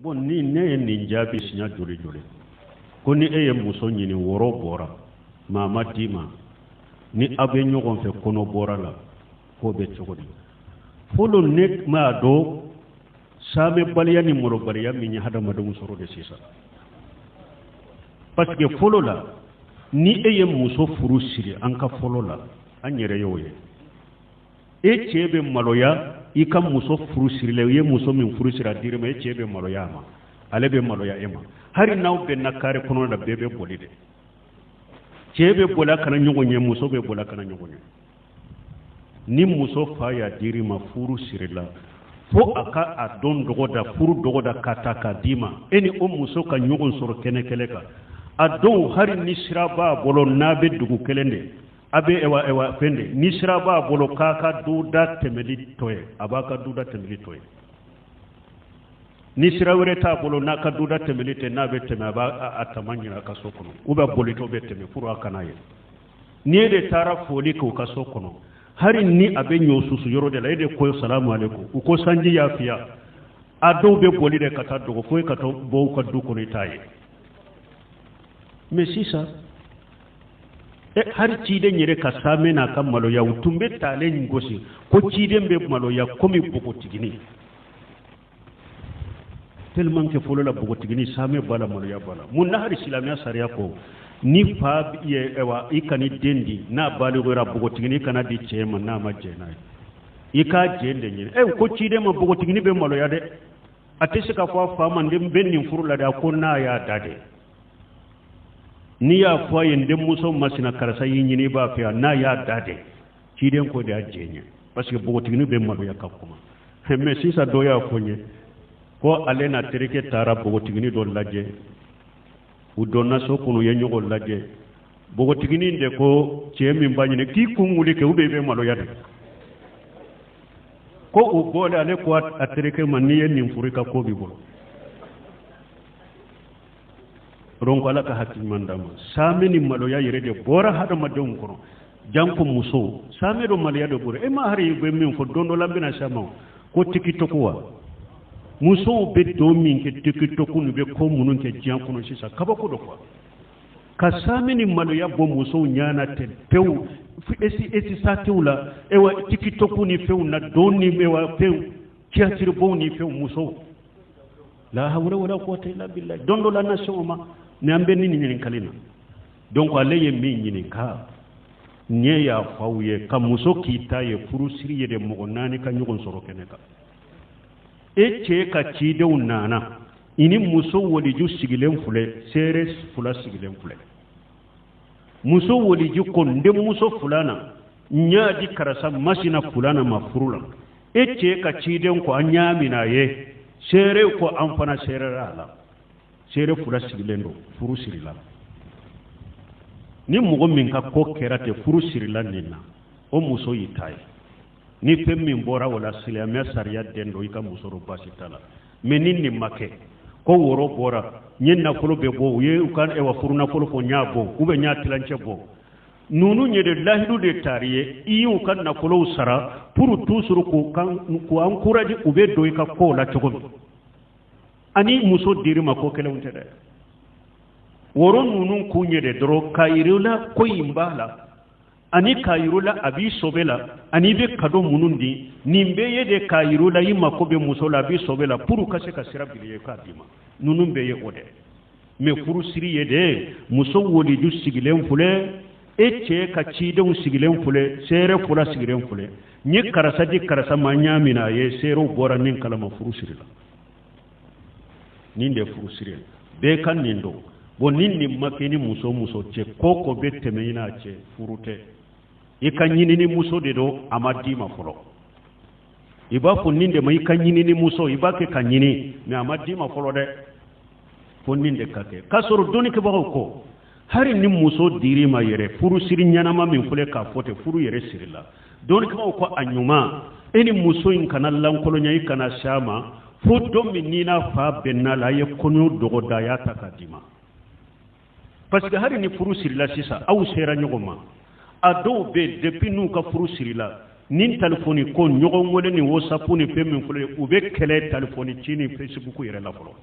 Bon, ni ne ye nin jaabi siɲɛ joli joli ko ni e ye muso ɲini, woro bɔra, maa ma d'i ma, ni aw bɛ ɲɔgɔn fɛ, kɔnɔ bɔra la, k'o bɛ cogo di? Fɔlɔ ne m'a dɔn saamɛbaliya ni malobaliya min ye hadamadenw sɔrɔ de sisan, parce que fɔlɔ la, ni e ye muso furu siri, an ka fɔlɔ la, an yɛrɛ y'o ye, e cɛ bɛ maloya i ka muso furu sirila. I ye muso min furu siri, a dir'i ma, e cɛ bɛ maloya a ma, ale bɛ maloya e ma. Hali n'aw bɛnna kare kɔnɔ la, bɛɛ bɛ boli de. Cɛ bɛ boli a kana ɲɔgɔn ye, muso bɛ boli a kana ɲɔgɔn ye. Ni muso fa y'a dir'i ma, furu sirila, fo a ka a dɔn dɔgɔda, furu dɔgɔda ka ta k'a d'i ma, e ni o muso ka ɲɔgɔn sɔrɔ kɛnɛ kɛlɛ kan. A dɔw, hali ni sira b'a bolo, n'a bɛ dugu kelen de, a bɛ ewa ewa fɛn de, ni sira b'a bolo k'a ka duda tɛmɛli tɔ ye, a b'a ka duda tɛmɛli tɔ ye. Ni sira wɛrɛ t'a bolo n'a ka duda tɛmɛli tɛ, n'a bɛ tɛmɛ, a b'a a tama ɲini a ka so kɔnɔ, u bɛ bolitɔ bɛ tɛmɛ furu a kana ye. Ni e de taara foli kɛ u ka so kɔnɔ, hali ni a bɛ ɲɔ susu yɔrɔ de la, e de ko salamu aleykum, u ko sanji y'a fiya, a dɔw bɛ boli de ka taa dogo fo e ka taa bɔ u ka du kɔnɔ, i t'a ye. Mais sisan e, hali ciden yɛrɛ ka saamɛ n'a ka maloya, u tun bɛ taalen gosi ko ciden bɛ maloya komi npogotigini, tellement que fɔlɔ la npogotigini, saamɛ b'a la, maloya b'a la. Mun na hali silamɛya sariya ko ni fa ye, ewa, i kana den di n'a baliguyara, npogotigini kana di cɛ ma n'a ma jɛn n'a ye, i k'a jɛn de ɲini. E ko ciden ma, npogotigini bɛ maloya dɛ, a tɛ se ka fɔ a fa ma n bɛ nin furu la dɛ. A ko n'a y'a da dɛ, n'i y'a fɔ a ye n denmuso masina karisa y'i ɲini, i b'a fɛ yan, n'a y'a da dɛ, ciden ko de y'a jɛn ye, parce que npogotigini bɛ maloya ka kuma. Mais sisan dɔ y'a fɔ n ye ko ale n'a terikɛ taara npogotigini dɔ lajɛ. U donna so kɔnɔ, u ye ɲɔgɔn lajɛ. Npogotigini de ko cɛ min b'a ɲini k'i kun wuli kɛ, ou bien i bɛ maloya de. Ko u bɔlen, ale ko a terikɛ ma n'i ye nin furu, i ka ko b'i bolo. Donc Ala ka hakili ɲuman d'an ma. Saamɛ ni maloya yɛrɛ de bɔra hadamadenw kɔrɔ, janko musow. Saamɛ dɔ, maloya de bɔra e ma. Hari bɛ min fɔ, don dɔ la n bɛna s'a ma ko TikTok wa. Musow bɛ don min kɛ TikTok, ni bɛ ko minnu kɛ diɲɛ kɔnɔ sisan, kabako dɔ quoi, ka saamɛ ni maloya bɔ musow ɲɛ ten pewu. Esi esi satew la, ewa, TikTok ni fɛnw na, don ni, ewa, fɛnw, théâtre bonw ni fɛnw, musow, la hawla wala quwwata illa billah. Don dɔ la na se o ma, ni an bɛ ni ɲininkali na. Donc ale ye min ɲininka, ɲɛ y'a fɔ aw ye ka muso k'i ta ye, furusiri ye de, mɔgɔ naani ka ɲɔgɔn sɔrɔ kɛnɛ kan. E cɛ ka cidenw nana, i ni muso waliju sigilen filɛ, seere fila sigilen filɛ. Muso waliju ko n denmuso fulana n y'a di karisa masina fulana ma furu la. E cɛ ka ciden ko an y'a minɛ a ye, seere ko an fana seerera a la, seere fila sigilen don, furu sirila. Ni mɔgɔ min ka ko kɛra ten, furu sirila nin na, o muso y'i ta ye. Ni fɛn min bɔra o la, silamɛya sariya den don, i ka muso don, baasi t'a la. Mais ni nin ma kɛ, ko woro bɔra, n ye nafolo bɛ bɔ, u ye u ka, ewa, furu nafolo fɔ, n y'a bɔ, ou bien n y'a tilancɛ bɔ, ninnu ye de lahidu de taari ye, i y'u ka nafolow sara pour toujours k'u kan k'u encourager, u bɛ don i ka kow la cogo min. Ani muso dir'i ma, ko kelenw tɛ dɛ. Woro ninnu kun ye de dɔrɔn k'a yir'i la ko in b'a la, ani k'a yir'u la a b'i sɔbɛ la, ani i bɛ cadeau minnu di, nin bɛɛ ye de k'a yir'u la i mako bɛ muso la, a b'i sɔbɛ la, pour ka se ka sira bila i ye k'a d'i ma. Ninnu bɛɛ ye o dɛ. Mais furusiri ye de, muso waliju sigilen filɛ, e cɛ ka cidenw sigilen filɛ, seere fila sigilen filɛ, n ye karisa di karisa ma, n y'a minɛ a ye, seerew bɔra min kalama, furu sirila. Nin de furusiri ye, bɛɛ ka nin dɔn. Bon, ni nin ma kɛ ni muso muso cɛ, ko ko bɛ tɛmɛ i n'a cɛ, furu tɛ. I ka ɲinini muso de don, a ma d'i ma fɔlɔ. I b'a fɔ nin de ma i ka ɲinini muso, i b'a kɛ ka ɲini, mais a ma d'i ma fɔlɔ dɛ, fo nin de ka kɛ. K'a sɔrɔ dɔnnikɛbagaw ko hali ni muso dir'i ma yɛrɛ, furusiri ɲɛnama min filɛ k'a fɔ ten, furu yɛrɛ sirila, dɔnnikɛbagaw ko a ɲuman, e ni muso in kana lankolonya, i kana s'a ma fo don min n'i n'a fa bɛnna la, a ye kɔɲɔ dɔgɔda, a y'a ta k'a d'i ma. Parce que hali ni furu sirila sisan, aw sera ɲɔgɔn ma, a dɔw bɛ yen, depuis n'u ka furu sirila, Ni telefɔni ko ɲɔgɔn wele ni WhatsApp ni fɛn min filɛ, u bɛ kɛlɛ telefɔni ci ni Facebook yɛrɛ la fɔlɔ.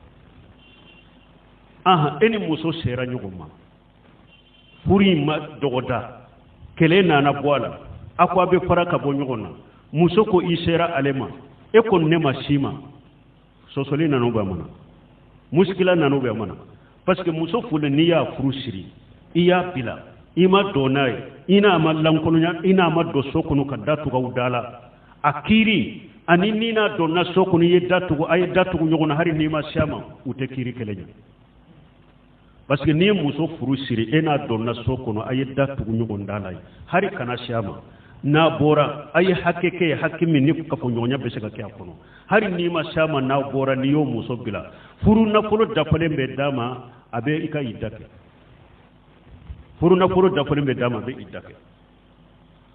Ahan, e ni muso sera ɲɔgɔn ma, furu in ma dɔgɔda, kɛlɛ nana bɔ a la, a ko a bɛ fara ka bɔ ɲɔgɔn na. Muso ko i sera ale ma, e ko ne ma s'i ma. Sɔsɔli nana bɛ a ma na, musikila nana bɛ a ma na, parce que muso furulen, n'i y'a furu siri, i y'a bila, i ma don n'a ye, i n'a ma lankolonya, i n'a ma don so kɔnɔ ka da tugu aw da la, a kiiri ani n'i n'a donna so kɔnɔ, i ye da tugu, a ye da tugu ɲɔgɔn na, hali n'i ma se a ma, u tɛ kiiri kelen ye. Parce que n'i ye muso furu siri, e n'a donna so kɔnɔ, a ye da tugu ɲɔgɔn da la ye, hali kana se a ma, n'a bɔra, a ye hakɛ kɛ, hakɛ min ni kafoɲɔgɔnya bɛ se ka kɛ a kɔnɔ, hali n'i ma se a ma, n'a bɔra, n'i y'o muso bila, furu nafolo dafalen bɛ d'a ma, a bɛ i ka i da kɛ. Furu nafolo dafalen bɛ d'a ma, a bɛ i da kɛ.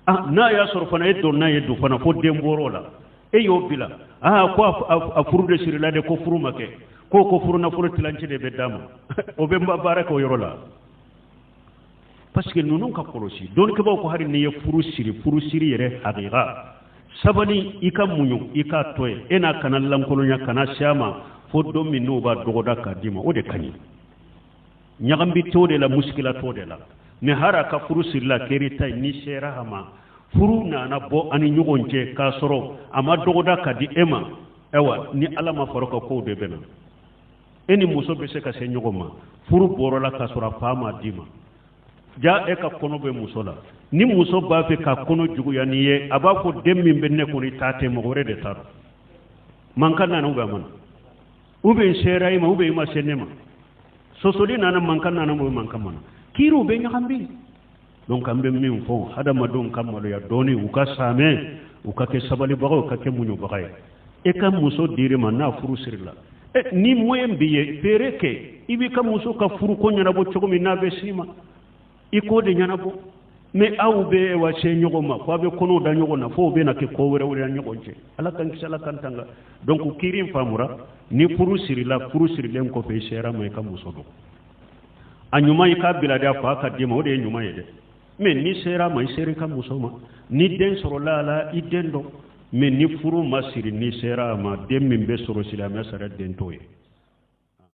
Ah, n'a y'a sɔrɔ fana e donna ye don fana fo den bɔr'o la, e y'o bila, ah, ko a furu de sirila de, ko furu ma kɛ, ko furu nafolo tilancɛ de bɛ d'a ma, o bɛ baara kɛ o yɔrɔ la. Parce que ninnu ka kɔlɔsi, dɔnnikɛbaaw ko hali n'i ye furu siri, furu siri yɛrɛ hakika, sabali, i ka muɲu, i k'a to yen, e n'a kana lankolonya, kana se a ma fo don min n'o b'a dɔgɔda k'a d'i ma, o de ka ɲi. Ɲagambi t'o de la, musikila t'o de la. Mais hari a ka furu sirila kɛr'i ta ye, n'i sera a ma, furu nana bɔ ani ɲɔgɔn cɛ k'a sɔrɔ a ma dɔgɔda ka di e ma, ayiwa, ni Ala ma fara ka kow de bɛ na. E ni muso bɛ se ka se ɲɔgɔn ma, furu bɔrɔ la k'a sɔrɔ a fa ma d'i ma, ja e ka kɔnɔ bɛ muso la. Ni muso b'a fɛ ka kɔnɔ juguya n'i ye, a b'a fɔ den min bɛ ne kɔnɔ, i ta tɛ, mɔgɔ wɛrɛ de ta don. Mankan nana ou bien a ma na, ou bien sera i ma, ou bien i ma se ne ma, sɔsɔli nana, mankan nana, ou mankan ma na, kiiriw bɛ ɲagami. Donc an bɛ min fɔ, hadamadenw ka maloya dɔɔni, u ka saamɛ, u ka kɛ sabalibagaw, u ka kɛ muɲubaga ye. E ka muso dir'i ma, n'a furu sirila, e ni moyen b'i ye, feere kɛ, i b'i ka muso ka furuko ɲɛnabɔ cogo min n'a bɛ s'i ma, i k'o de ɲɛnabɔ. Mais aw bɛ wa se ɲɔgɔn ma fo a bɛ kɔnɔw da ɲɔgɔn na, fo o bɛ na kɛ ko wɛrɛ wɛrɛ ɲɔgɔn cɛ. Ala k'an kisi, Ala k'an tanga. Donc kiiri in faamura, ni furu sirila, furu sirilen kɔfɛ, i sera ma, i ka muso dɔn, a ɲuman i k'a bila de, a fa ka d'i ma, o de ye ɲuman ye dɛ. Mais n'i sera a ma, i sera i ka muso ma, ni den sɔrɔla a la, i den dɔn. Mais ni furu ma siri, n'i sera a ma, den min bɛ sɔrɔ silamɛ sara, den t'o ye.